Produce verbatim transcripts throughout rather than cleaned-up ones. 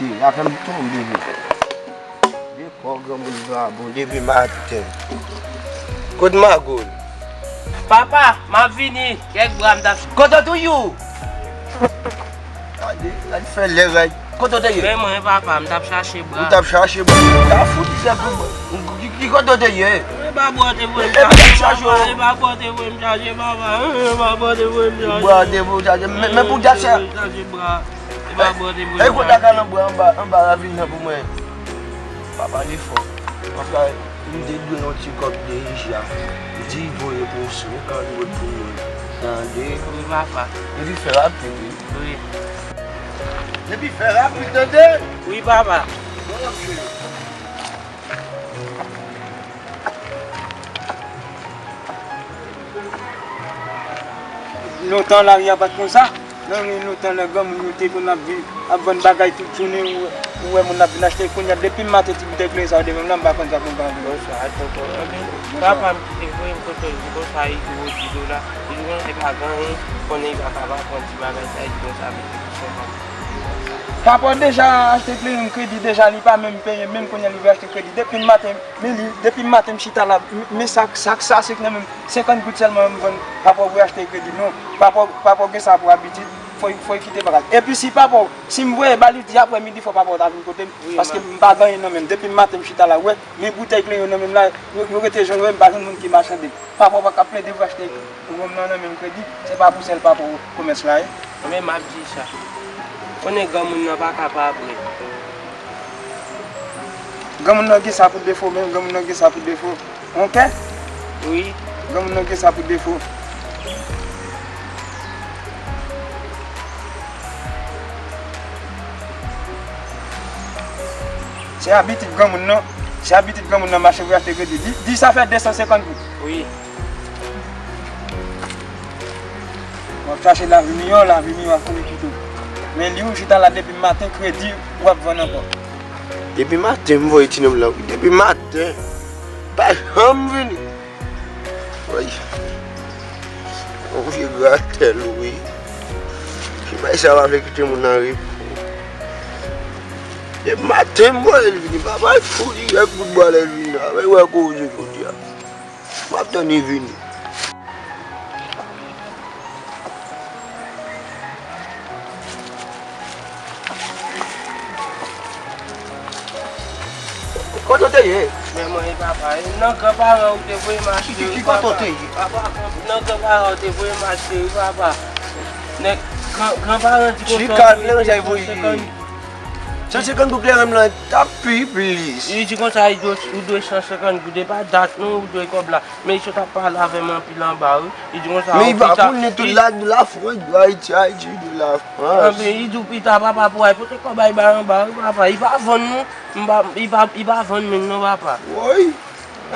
Afè m tonbe vre. De kò granmoun vagabon depi maten. Kot Magol? Papa, m ap vini. Kèk bra m t ap. Kote w ye? Gade, gade fè lè rèy. Kote w te ye? Men mwen, papa, m t ap chache bra. Ou t ap chache bra? Ou ta fout sèk ou. Ki, ki kote w te ye? E pa bra w te voye m chache, papa. E pa bra w te voye m chache, papa. E pa bra w te voye m chache. Bra w te voye w chache. Men, men pou dat sa. Chache bra. E pa bra w te voye m chache. E kote a nan bra anba, anba ravin nan pou mwen? Papa, li fò. Papa, m te dwe yon ti kòb de Ija. Di voye pou senkant goud pou mwen. Tande? Wi, papa. Epi fè rapid, wi. Wi. Epi fè rapid, tande? Wi, papa. Bon, ok. Lontan lari a pa t konsa. Nan men lontan lè granmoun yo te konn ap viv, ap vann bagay tout jounen, ou, ou wè moun ap vin achte, kounye a depi maten ti boutèy kleren sa yo devan m la, m pa konn sa pou m fè avè yo. Bonswa, tonton. Anben, papa m ki te voye m kote w, li di konsa, li di w di dola, li di konsa, li pa gen anyen, konnen li pa ka pa pran ti bagay sa, li di konsa, mete pou senkant. Papa w deja achte kleren kredi, deja li pa menm peye, menm kounye a li vle achte kredi. Depi maten, men li, depi maten m chita la, men sa, sa, sa, se nan menm senkant goud sèlman m vann, papa w vle achte kredi. Non, papa w, papa w gen sa pou abitid, fò, fò l kite bagay. Epi si papa w, si m voye ba li, di aprè midi, fò papa w ta vin kote m, paske m pa gen anyen nan men m. Depi maten m chita la, w wè, men boutèy kleren nan men m la, yo, yo rete jwenn, w wè, m pa jwenn moun ki machande. Papa w pa ka plede pou achte wonm nan nan men m kredi, se pa pou sèl papa w komès la ye. Men m ap di sa. Konnen granmoun nan pa ka pa vre. Granmoun nan gen sa pou defo, men granmoun nan gen sa pou defo. Onkè? Wi. Granmoun nan gen sa pou defo. Se abitid granmoun nan, se abitid granmoun nan mache pou achte kredi. Di, di sa fè de san senkant goud. Wi. W ap chache lavi miyò, lavi miyò ap kouri kite w. Men li ou chita la depi maten, kredi w ap vann ankò. Depi maten m voye ti nonm lan, wi, depi maten. Pa janm vini. Woy. Yon vye gratèl, wi. Ki bay sa pa vle kite moun nan repo. Depi maten m voye l vini, papa l fou dirèk bout bwa lè l vini la. Mwen wè koze jodi a. M ap tann li vini. Kote w te ye? Men mwen e papa, e nan granparan ou te voye m achte, wi papa. Ki, ki, ki kote w te ye? Papa, nan granparan ou te voye m achte, wi papa. Nèg, gran, granparan di konsa, chika, w te voye m senkant. San senkant goud kleren m lan t ap pi plis. Li di konsa, li dwe, ou dwe san senkant goud, e pa dat non, ou dwe kòb la. Men li sot ap pale avè m anpil anba, wi. Li di konsa, men li pa konnen tout la, de la Frans, de Ayiti, Ayiti, de la Frans. Anben, li di w pita, papa, pou al pote kòb la, li bay anba, wi, papa. Li pa vann, non. M pa, li pa, li pa vann menm, non, papa. Woy,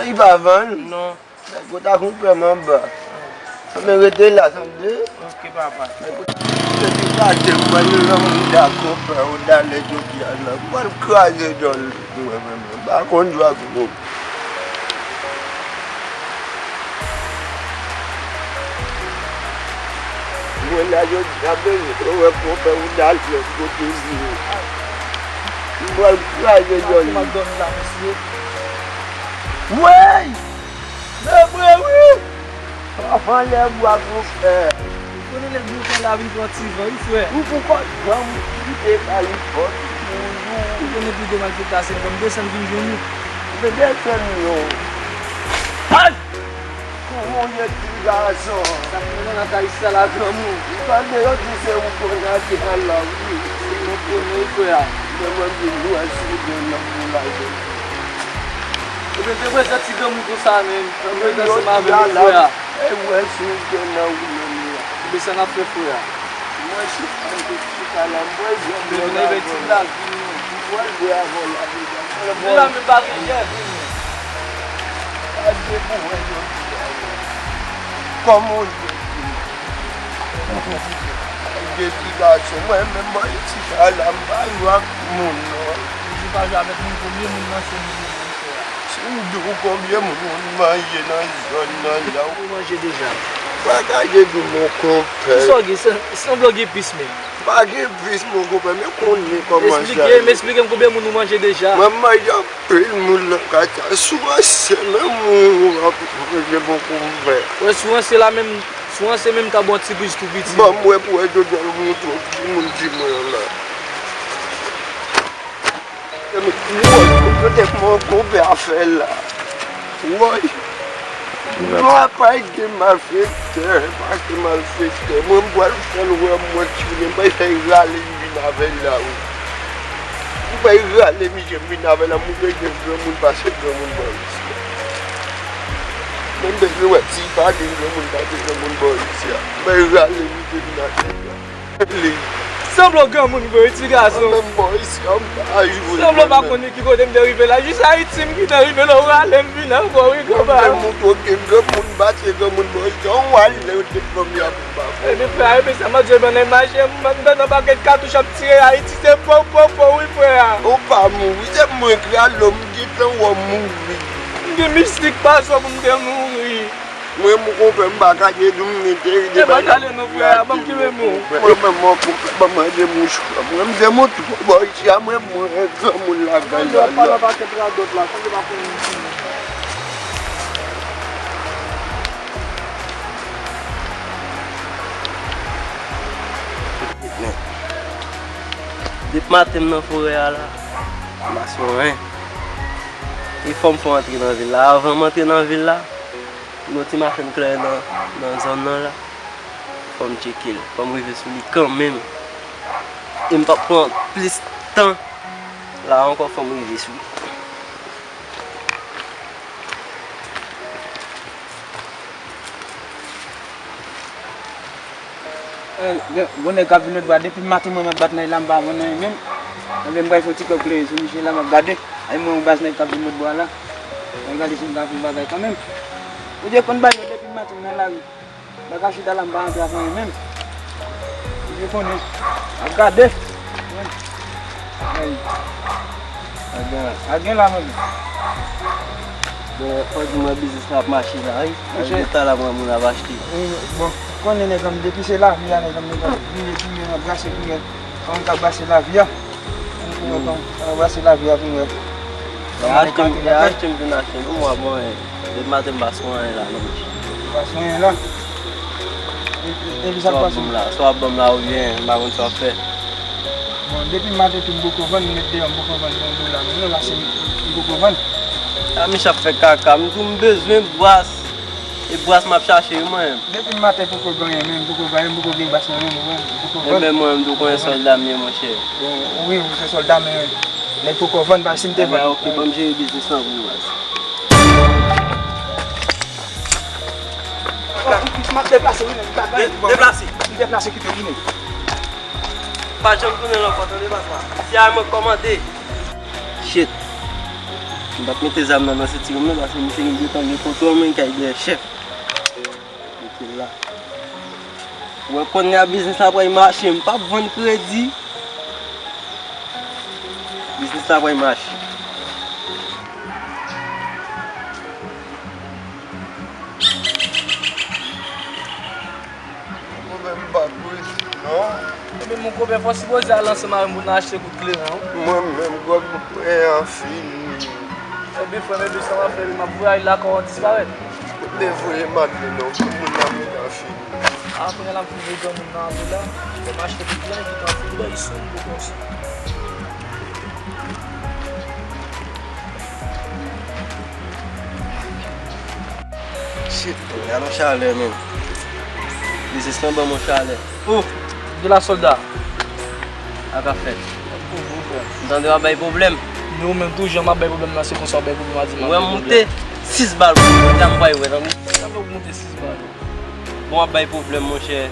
li pa vann? Non. Nèg yo ta konpè m anba. Anben, rete la, tande? Ok, papa. Nèg yo ta konpè m anba, yo nan mouda konpè, ou dalè jodi a la. Mwen kraze djòl. Mwen menm, mwen pa konn jwe ak moun. Mwen la jodi a, men, ou wè konpè ou t al lòt kote li ye. Mwen kraze djòl li. Wey! Se vre, wi! Anlè bwa konpè. Ou konnen lè gwo tan la vin pran ti van, wi, frè. Ou pou kòb granm, ou kite kay ou fò, ou, ou. Ou konnen pi de malfektè a se granm desann vin jwenn ou. Men desann non. Ay! Kòman w ye ti gason? Sa k mennen nan kay sa la, granmoun? Tande yo di se ou konn ate an la, wi. Se mwen konnen, wi, frè a. Men mwen vin wè si w gen lòt moun la, jèn. Ebyen, te prezan ti granmoun konsa menm. Prezan se m avè w, frè a. E wè si w gen nan ou menm la. Ebyen, sa n ap fè, frè a? Mwen chita, mwen chita la, mwen jwenn yon lavi. Ebyen, ti lavi nou. Mwen lwe avè w la deja. Vin la, men pa gen jèn, vin. Adye pou mwen jodi a. Kòman w ye? Gen ti gason, mwen menm, mwen chita la, m pa jwe ak moun, non. Ou di pa jwe avèk moun, konbyen moun nan se moun yo, monchè? Si m di w konbyen moun moun manje nan zòn nan la. Ou manje deja? Pa ka gen dou mon konpè. Kisa w gen? San-, sanble w gen pis menm. Pa gen pis mon konpè, men konnen kòman sa ye. Esplike m, esplike m konbyen moun ou manje deja? Mwen manje anpil moun nan kay sa. Sou ranse menm ou ap manje mon konpè. Wè, sou ranse la menm, sou ranse menm ta bon ti bris tou piti. Ban m wè pou wè jodi a m montre w ki moun di mwen an la. Woy, kote mon konpè a fè la? Woy. Nwa pa gen malfektè, pa gen malfektè. Mwen, m pral fè l wè mwen ki vini, m pral fè rale m vin avè l la, wi. M pral rale misye m vin avè l la, m montre gen granmoun pase granmoun bò isi a. Mwen, m bezwen wè si pa gen granmoun pase granmoun bò isi a. M pral rale misye vin avè l la. Li. Sanble w granmoun vre wi, ti gason. Mwen menm bò isi a, m pa jwe. Sanble w pa konn ki kote m te rive la. Jis Ayiti m kite rive la, w rale m vin ankò wi, konpa. Mwen menm ou twoke granmoun, m pa se granmoun bò isi a, w ale w te fanmi a pou m pa fè. Epi frè a, epi sa, m ap di w, nan mache, m nan pakèt katouch ap tire Ayiti, se po, po, po, wi, frè a. Ou pa mouri, se mwen ki rale w, m gentan wè w mouri. M gen mistik pa sou pou m te mouri. Mwen, mon konpè, m pa ka gen dou m gen teri de bagay. E pa kale non, frè a, ban m kenbe men w. Mwen menm, mon konpè, ban m manje mouch. Mwen, m gen mouch bò isi a, mwen, mwen, granmoun lakay la. Mwen, pa nan pakèt radòt la, konn yo pa konn moun ki moun. Depi maten m nan forè a la, m pa sou anyen. E fò m fè w antre nan vil la. Avan m antre nan vil la, Gon ti machann kleren nan, nan zòn nan la. Fò m tcheke l. Fò m rive sou li kanmenm. E m p ap pran plis tan la ankò, fò m rive sou li. Eh, gen, gon nèg k ap vin lòt bò a. Depi maten mwen m ap bat nan la, m pa wè anyen menm. Enben, m pral fè yon ti kòb kleren sou misye la, m ap gade. Ay, mwen, yon baz nèg k ap vin lòt bò a la. Mwen gade si m ka fè yon bagay kanmenm. Ou te konn bagay yo depi maten nan lari. M pa ka chita la, m pa antre ak anyen menm. Ou te konnen. M ap gade. Ay. Agen la, agen la, menm. Bon, fò di mwen biznis la ap mache la, wi. Monchè. Agen ta la, mwen, moun ap achte. Wi, bon, konnen nèg an, depi se lavi a, nèg an, nèg an, vini, vini, ap brase, vini. Kòman ka brase lavi a? Vini, vini, kòman ka brase lavi a, vini. Achte m, achte m vin achte, non, mwen, bon, eh. Depi maten m pa sou anyen la, non, monchè. Ou pa sou anyen la? E, e, epi sa k pase? Sa w ap ban m la, sa w ap ban m la oubyen m pa konn sa w ap fè? Bon, depi maten tou m poko vann, m met deyò m poko vann yon dola menm non, paske m, m poko vann. A, misye ap fè kaka, m di w m bezwen bras. E bras m ap chache wi mwen menm. Depi maten poko gen anyen menm, poko gen anyen, m poko gen bras nan men m, m poko vann. Enben mwen menm tou konnen sòlda m ye monchè. Bon, wi, ou se sòlda men nèg poko vann, paske si m te vann. Enben ok, ban m jere biznis lan pou nou baz. M ap deplase wi nèg, m pa gen anyen pou vann. Deplase. M deplase kite wi nèg. Pa janm tounen la ankò, tande papa. Se a mwen k kòmande. Shit. M p ap mete zam nan nan sentiwon m non, paske misye gen gentan gen kontwòl mwen, kay dèyè chèf. Mete l la. Ou wè kounye a biznis la pral mache, m p ap vann kredi. Biznis la pral mache. Mwen menm m pa kwè non. Ebyen, mon konpè, fò w sipoze al ansanm avè m pou n achte kout kleren, wi. Mwen menm, gwòg mwen an fini. Ebyen, frè m, ebyen, sa w ap fè, m ap voye la, kò w disparèt. Devoye m ale non, tout moun nan mwen an fini. A, kounye a la, m fin voye granmoun nan ale la, fò m achte kout kleren, ki t an fini, bò, li sou m, bò, konsa. Shit, gad yon chalè, menm. Biznis lan ban m yon chalè. Oh! De la sòlda. Sa ka fèt. M tande w ap bay pwoblèm. Men ou menm tou, jan m ap bay pwoblèm nan, se konsa w ap bay pwoblèm a di m ap bay pwoblèm. Ou wè m moute sis bal pou ou, sa m bay wè, tande. Sa fè w moute sis bal? Bon, w ap bay pwoblèm, monchè.